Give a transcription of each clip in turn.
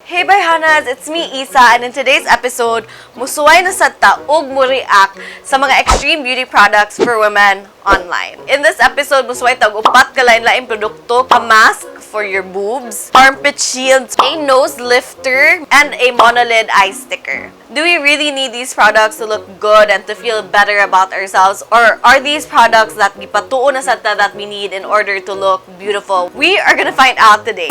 Hey Bayhanas! It's me, Isa, and in today's episode, musuway na sad ta ug mo-react sa mga extreme beauty products for women online. In this episode, musuway ta og upat ka lain-laing produkto, a mask for your boobs, armpit shields, a nose lifter, and a monolid eye sticker. Do we really need these products to look good and to feel better about ourselves? Or are these products that gipatuo na sad ta that we need in order to look beautiful? We are gonna find out today.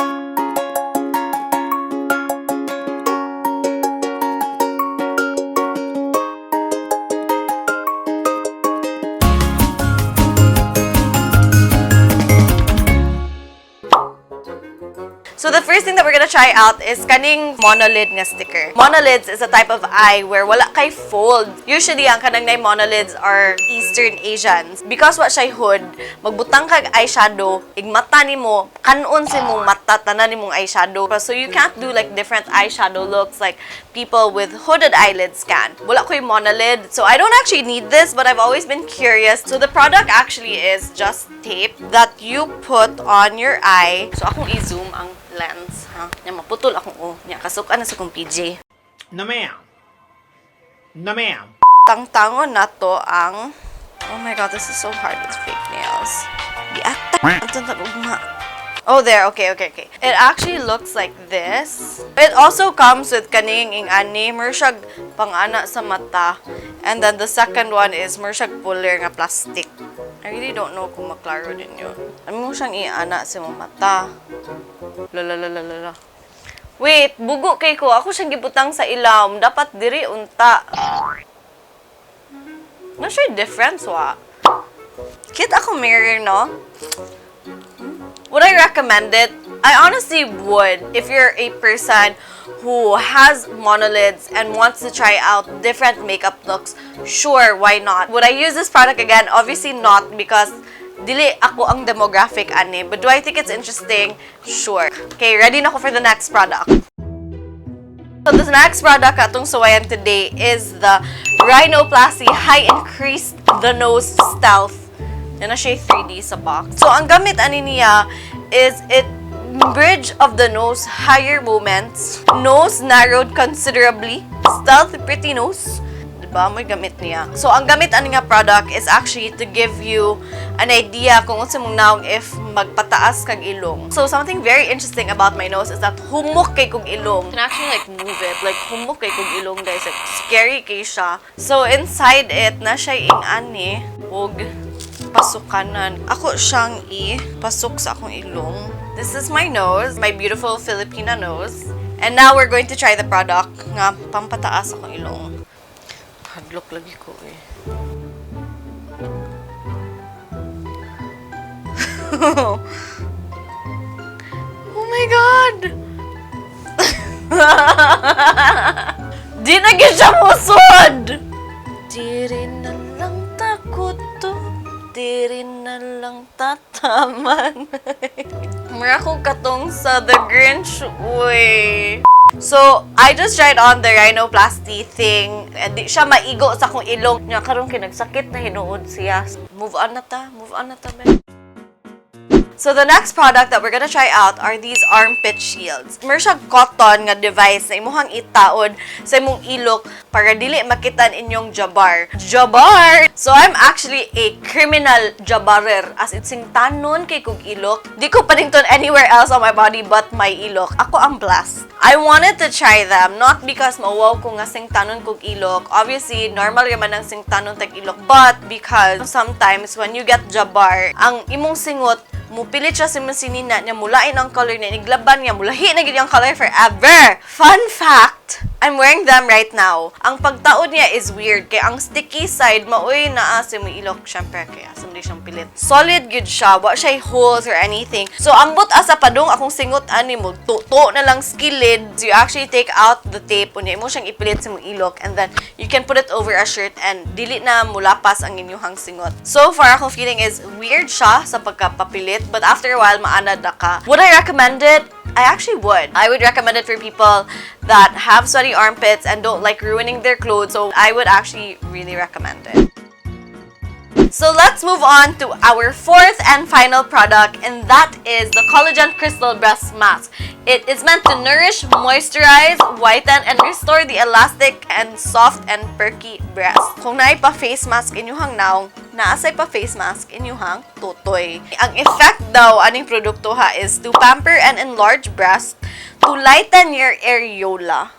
So the first thing that we're gonna try out is kaning monolid nga sticker. Monolids is a type of eye where wala kay fold. Usually, ang kanang nay monolids are Eastern Asians. Because wa siya hood, magbutang kag eyeshadow, igmata nimo, kanon sa imong mata, tanan nimong eyeshadow. So you can't do like different eyeshadow looks like people with hooded eyelids can. Wala ko'y monolid, so I don't actually need this, but I've always been curious. So the product actually is just tape that you put on your eye. So akong i-zoom ang lens, ha? Nya maputol akong oh. Nya kasukan na sa kong PJ. No, ma'am. No, ma'am. Tangtangon na to ang. Oh my God, this is so hard with fake nails. Giata. Ato na ugma. Oh, there. Okay. It actually looks like this. It also comes with kaning ing-ani. Mura siyag pang-ana sa mata. And then the second one is mura siyag puller nga plastic. I really don't know kung maklaro din yun. Ano mo siyang iana sa imong mata? La la la la la la. Wait, bugo kay ko. Ako siyang gibutang sa ilawom. Dapat diri unta. No siya difference, wa. Cute ako mirror, no? Would I recommend it? I honestly would if you're a person who has monolids and wants to try out different makeup looks. Sure, why not? Would I use this product again? Obviously not because dili ako ang demographic ani. But do I think it's interesting? Sure. Okay, ready na ko for the next product. So this next product atong suwayan today is the Rhinoplasty High Increased the Nose Stealth. Yan na siya 3D sa box. So ang gamit ani niya is it bridge of the nose higher moments, nose narrowed considerably, stealth pretty nose. Diba? May gamit niya. So, ang gamit ani nga product is actually to give you an idea kung unsa mong naong if magpataas kag ilong. So, something very interesting about my nose is that humok kay kog ilong. You can actually like move it. Like, humok kay kog ilong, guys. Like, scary kay siya. So, inside it, na siya ing-ani. Ug pasukanan. Ako siyang i-pasok sa akong ilong. This is my nose, my beautiful Filipina nose. And now we're going to try the product nga pampataas akong ilong. Hadlok lagi ko eh. Oh my God! Di na gyud siya musod! Diri na lang takot to, diri na lang tataman. Mura ko katong sa The Grinch, uy. So, I just tried on the rhinoplasty thing. And di siya maigo sa akong ilong. Nya karon kay nagsakit na hinuod siya. Move on na ta, move on na ta, be. So the next product that we're gonna try out are these armpit shields. Meron siyang cotton nga device na imuhang itaod sa imong ilok para dili makitan inyong jabar. Jabar! So I'm actually a criminal jabarer. As in, singtanon kay kog ilok. Di ko panington anywhere else on my body but my ilok. Ako ang blessed. I wanted to try them, not because mawaw ko nga singtanon kog ilok. Obviously, normal raman ang singtanon tag ilok. But because sometimes when you get jabar, ang imong singot mupilit siya sa imong sinina niya, mulain ang color niya, niglaban niya, mulahi na gid ang color forever. Fun fact, I'm wearing them right now. Ang pagtaod niya is weird, kay ang sticky side, maoy naa sa imong ilok, syempre, kaya sa siyang pilit. Solid gud siya, wa siya holes or anything. So, ambot asa padung akong singot ani mo, tuto na lang skilid. So, you actually take out the tape, unya imo siyang ipilit sa imong ilok, and then you can put it over a shirt and dili na mulapas ang inyong singot. So far, akong feeling is weird siya sa pagkapapilit, but after a while, maanad na ka. Would I recommend it? I actually would. I would recommend it for people that have sweaty armpits and don't like ruining their clothes. So I would actually really recommend it. So let's move on to our fourth and final product, and that is the Collagen Crystal Breast Mask. It is meant to nourish, moisturize, whiten, and restore the elastic and soft and perky breast. Kung naay pa face mask inyuhang nawong, naa say pa face mask inyuhang tutoy. Ang effect daw aning produkto ha is to pamper and enlarge breast, to lighten your areola,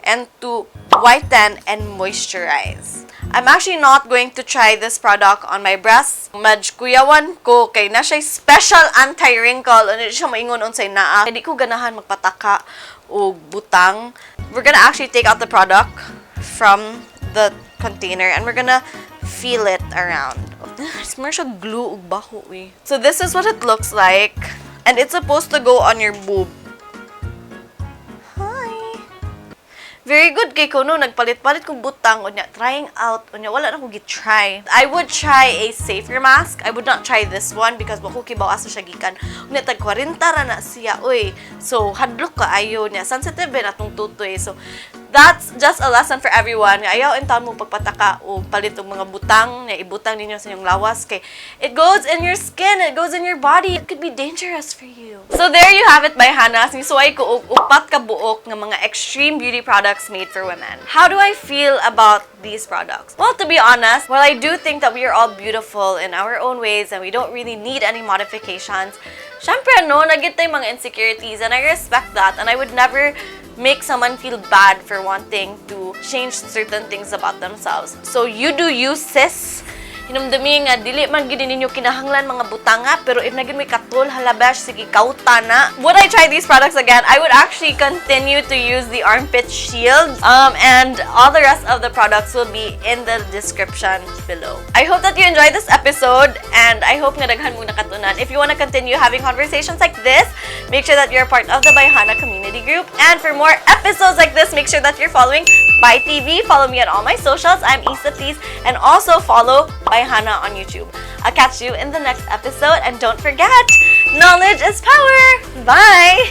and to whiten and moisturize. I'm actually not going to try this product on my breasts. Medj kuyawan ko kay naa siya special anti-wrinkle. Ano siya maingon unsay naa. Di ko ganahan magpataka og butang. We're gonna actually take out the product from the container and we're gonna feel it around. It's more siya glue ug baho eh. So this is what it looks like. And it's supposed to go on your boob. Hi! Very good kay ko no, nagpalit-palit kong butang unya trying out unya wala na ko gi-try. I would try a safer mask. I would not try this one because wa ko kibaw asa siya gikan. Unya tag 40 ra na siya oy. So hadlok kaayo niya. Sensitive ba natong tutoy. So that's just a lesson for everyone. Ayaw intawon mo pagpataka o palit og mga butang na ibutang ninyo sa inyong lawas kay it goes in your skin, it goes in your body. It could be dangerous for you. So there you have it, bayhanas. Nisuway ko og upat ka buok nga mga extreme beauty products made for women. How do I feel about these products? Well, to be honest, while I do think that we are all beautiful in our own ways and we don't really need any modifications, syempre, no, naa gyud tay mga insecurities and I respect that and I would never make someone feel bad for wanting to change certain things about themselves. So you do you, sis. Hinumdumi nga dili man gid ninyo kinahanglan mga butanga, pero if naa gyud moy katol, hala besh, sige, kauta na. Would I try these products again? I would actually continue to use the armpit shield and all the rest of the products will be in the description below. I hope that you enjoyed this episode and I hope nga daghan mo nakatunan. If you want to continue having conversations like this, make sure that you're part of the Bayhana community group. And for more episodes like this, make sure that you're following Bai TV. Follow me on all my socials. I'm Isa Tees. And also follow Bayhana on YouTube. I'll catch you in the next episode. And don't forget, knowledge is power. Bye!